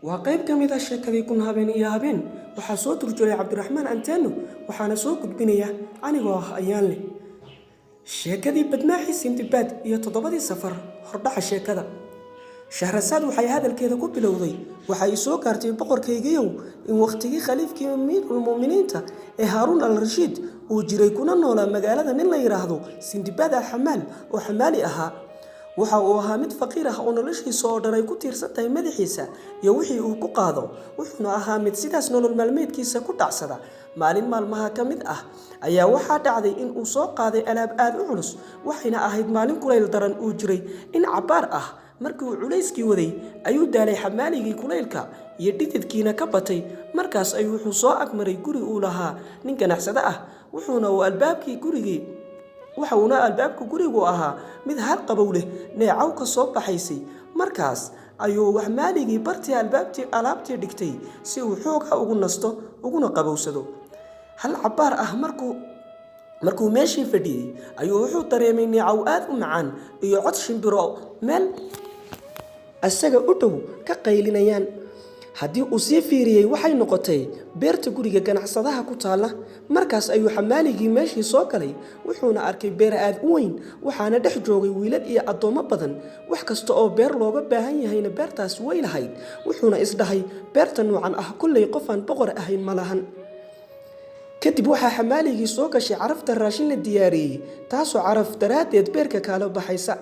Waa qayb ka mid ah sheekadii Kun Habeen iyo Habeen. Waxaa soo turjuray Cabdiraxmaan Anteeno, waxaana soo gudbinaya anigoo ah Ayaanleh. Sheekadii Badmaaxii Sindibaad iyo Toddobadii Safar. Hordhaca sheekada. Shahrasaad waxay hadalkeeda ku bilowday: "Waxay soo gaartay, boqorkaygiyow, in wakhtigii khaliifkii amiirulmu'miniinta ee Haaruun al Rashiid uu jiray kuna noolaa magaalada nin la yidhaahdo Sindibaad Alxamaal oo xamaali ahaa. Waxa uu ahaa mid faqiir ah oo noloshiisa oo dhan ay ku tiirsan tahay madaxiisa iyo wixii uu ku qaado, wuxuuna ahaa mid sidaas nolol maalmeedkiisa ku dhacsada. Maalin maalmaha ka mid ah ayaa waxaa dhacday in uu soo qaaday alaab aad u culus, waxayna ahayd maalin kulayl daran uu jiray. In cabbaar ah markii uu culayskii waday ayuu daalay xamaaligii, kulaylka iyo dhididkiina ka batay. Markaas ayuu wuxuu soo agmaray guri uu lahaa nin ganacsade ah, wuxuuna uu albaabkii gurigii waxa uuna albaabka gurigu ahaa mid har qabow leh, neecaw ka soo baxaysay. Markaas ayuu xamaaligii bartii albaabtii alaabtii dhigtay si uu xooga ugu nasto uguna qabowsado. Hal cabbaar ah markuu meeshii fadhiyey ayuu wuxuu dareemay neecaw aad u macaan iyo cod shimbiro meel asaga u dhow ka qaylinayaan. Haddii uu sii fiiriyey, waxay noqotay beerta guriga ganacsadaha ku taalla. Markaas ayuu xamaaligii meeshii soo galay, wuxuuna arkay beer aad u weyn, waxaana dhex joogay wiilal iyo addoommo badan. Wax kasta oo beer looga baahan yahayna beertaas way lahayd. Wuxuuna isdhahay: 'Beerta nuucan ah kollay qofaan boqor ahayn ma lahan.' Kadib waxaa xamaaligii soo gashay carafta raashin la diyaariyey, taasoo caraf daraaddeed beerka kaala baxaysa.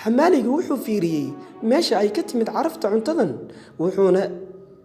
Xamaaligii wuxuu fiiriyey meesha ay ka timid carafta cuntadan, wuxuuna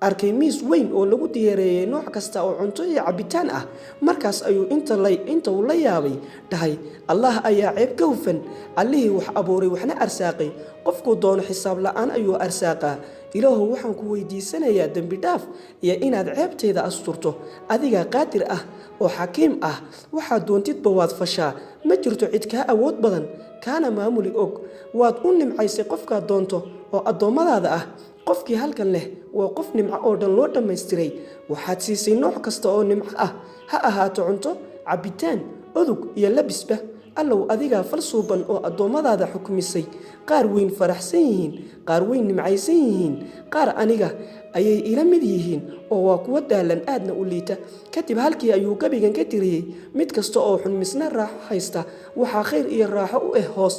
arkay miis weyn oo lagu diyaareeyey nooc kasta oo cunto iyo cabitaan ah. Markaas ayuu inta uu la yaabay dhahay: 'Allah ayaa ceeb ka hufan, Allihii wax abuuray waxna arsaaqay. Qofkuu doono xisaab la'aan ayuu arsaaqaa. Ilaahow, waxaan ku weydiisanayaa dembi dhaaf iyo inaad ceebtayda asturto. Adigaa qaadir ah oo xakiim ah, waxaad doontidba waad fashaa. Ma jirto cid kaa awood badan kaana maamuli og. Waad u nimcaysay qofkaad doonto oo addoommadaada ah. Qofkii halkan leh waa qof nimco oo dhan loo dhammaystiray. Waxaad siisay nooc kasta oo nimco ah, ha ahaato cunto, cabbitaan, udug iyo labisba. Allow, adigaa fal suuban oo addoommadaada xukmisay. Qaar weyn faraxsan yihiin, qaar weyn nimcaysan yihiin, qaar aniga ayay ila mid yihiin oo waa kuwo daalan aadna u liita.' Kadib halkii ayuu gabigan ka tiriyey: 'Mid kasta oo xun misna raaxo haysta, waxaa khayr iyo raaxo u eh hoos.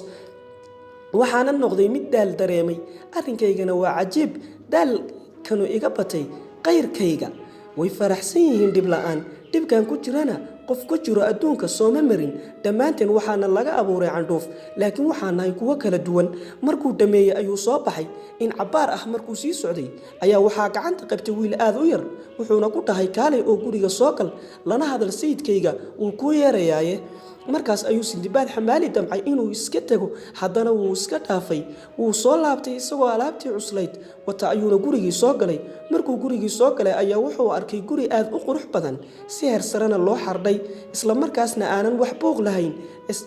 Waxaana noqday mid daal dareemay, arrinkaygana waa cajiib, daalkanu iga batay. Qayrkayga way faraxsan yihiin dhib la'aan, dhibkan ku jirana qof ku jiro adduunka sooma marin. Dhammaanteen waxaana laga abuuray candhuuf, laakiin waxaa nahay kuwo kala duwan.' Markuu dhammeeyey ayuu soo baxay. In cabbaar ah markuu sii socday ayaa waxaa gacanta qabtay wiil aad u yar, wuxuuna ku dhahay: 'Kaalay oo guriga soo gal, lana hadal sayidkayga, wuu kuu yeerayaaye.' Markaas ayuu Sindibaad xamaali damcay inuu iska tego, haddana wuu iska dhaafay. Wuu soo laabtay isagoo alaabtii cuslayd wata ayuuna gurigii soo galay. Markuu gurigii soo galay ayaa wuxuu arkay guri aad u qurux badan, si heer sarena loo xardhay, isla markaasna aanan wax buuq lahayn,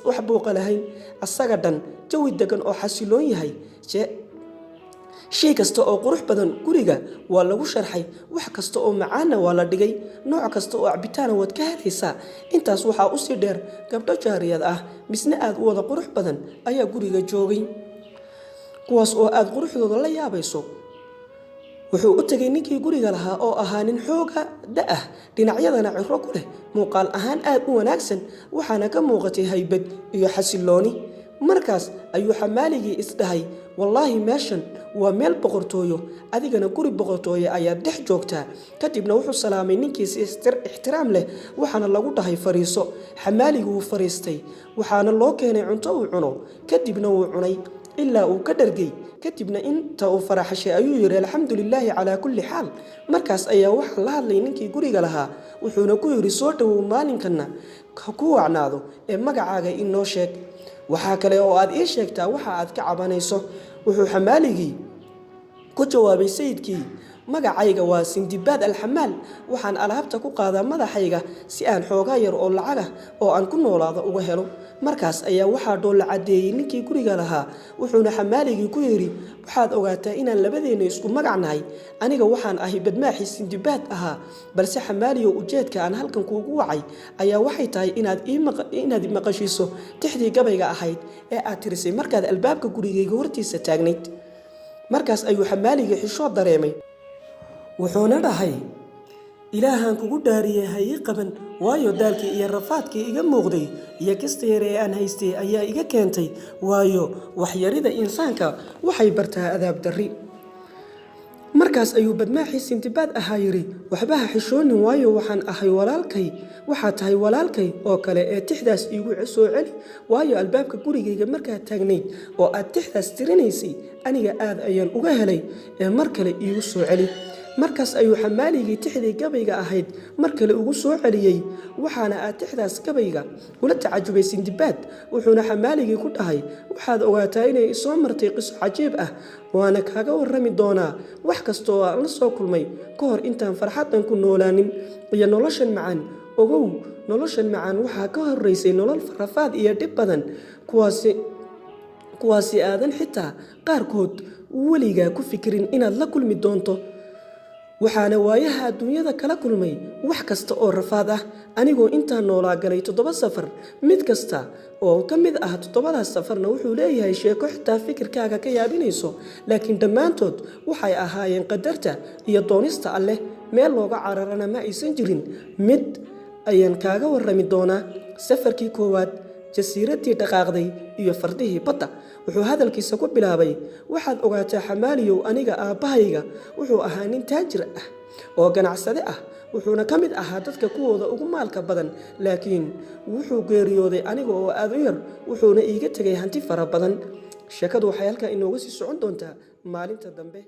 wax buuqa lahayn, asaga dhan jawi degan oo xasiloon yahay. Shay kasta oo qurux badan guriga waa lagu sharxay, wax kasta oo macaanna waa la dhigay, nooc kasta oo cabitaana waad ka helaysaa. Intaas waxaa usii dheer, gabdho jaariyad ah misna aad u wada qurux badan ayaa guriga joogay, kuwaas oo aad quruxdooda la yaabayso. Wuxuu u tegay ninkii guriga lahaa oo ahaa nin xooga da' ah, dhinacyadana ciro ku leh, muuqaal ahaan aad u wanaagsan, waxaana ka muuqatay haybad iyo xasilooni. Markaas ayuu xamaaligii isdhahay: 'Wallaahi, meeshan waa meel boqortooyo, adigana guri boqortooye ayaad dhex joogtaa.' Kadibna wuxuu salaamay ninkiisi ixtiraam leh, waxaana lagu dhahay: 'Fariiso.' Xamaaligii wuu fariistay, waxaana loo keenay cunto uu cuno. Kadibna wuu cunay ilaa uu ka dhargay. Kadibna inta uu faraxashay ayuu yidhi: 'Alxamdu lilaahi calaa kulli xaal.' Markaas ayaa waxaa la hadlay ninkii guriga lahaa, wuxuuna ku yidhi: 'Soo dhowow, maalinkanna ha ku wacnaado, ee magacaaga inoo sheeg. Waxaa kale oo aad ii sheegtaa waxa aad ka cabanayso.' Wuxuu xamaaligii ku jawaabay sayidkii: 'Magacayga waa Sindibaad Alxamaal. Waxaan alaabta ku qaadaa madaxayga si aan xoogaa yar oo lacagah oo aan ku noolaado uga helo.' Markaas ayaa waxaa dhoolla caddeeyey ninkii guriga lahaa, wuxuuna xamaaligii ku yidhi, waxaad ogaataa inaan labadeenna isku magac nahay. Aniga waxaan ahay badmaaxii Sindibaad ahaa, balse xamaaliyow, ujeedka aan halkan kuugu wacay ayaa waxay tahay inaad maqashiiso tixdii gabayga ahayd ee aad tirisay markaad albaabka gurigayga hortiisa taagnayd. Markaas ayuu xamaaligii xishood dareemay, wuxuuna dhahay, Ilaahaan kugu dhaariyey, ha ii qaban, waayo daalkii iyo rafaadkii iga muuqday iyo kista yar ee aan haystay ayaa iga keentay, waayo waxyarida insaanka waxay bartaa adaab darri. Markaas ayuu badmaaxii Sindibaad ahaa yidhi, waxba ha xishoonin, waayo waxaan ahay walaalkay, waxaa tahay walaalkay oo kale, ee tixdaas iigu soo celi, waayo albaabka gurigayga markaad taagnayd oo aad tixdaas tirinaysay aniga aad ayaan uga helay, ee mar kale iigu soo celi. Markaas ayuu xamaaligii tixdii gabayga ahayd mar kale ugu soo celiyey, waxaana aad tixdaas gabayga ula tacajubay Sindibaad, wuxuuna xamaaligii ku dhahay, waxaad ogaataa inay isoo martay qiso cajiib ah, waana kaaga warrami doonaa wax kasta oo aan la soo kulmay ka hor intaan farxaddan ku noolaanin iyo noloshan macaan. Ogow, noloshan macaan waxaa ka horreysay nolol rafaad iyo dhib badan, kuwaasi aadan xitaa qaarkood weligaa ku fikirin inaad la kulmi doonto. Waxaana waayaha adduunyada kala kulmay wax kasta oo rafaad ah, anigoo intaan noolaa galay 7 safar. Mid kasta oo ka mid ah 7daas safarna wuxuu leeyahay sheeko xitaa fikirkaaga ka yaabinayso, laakiin dhammaantood waxay ahaayeen qadarta iyo doonista Alleh, meel looga cararana ma aysan jirin. Mid ayaan kaaga warrami doonaa: safarkii koowaad, jasiiraddii dhaqaaqday iyo fardihii badda. Wuxuu hadalkiisa ku bilaabay, waxaad ogaataa xamaaliyow, aniga aabbahayga wuxuu ahaa nin taajir ah oo ganacsade ah, wuxuuna ka mid ahaa dadka kuwooda ugu maalka badan, laakiin wuxuu geeriyooday aniga oo aad u yar, wuxuuna iiga tegay hanti fara badan. Sheekadu waxay halkaa inooga sii socon doontaa maalinta dambe.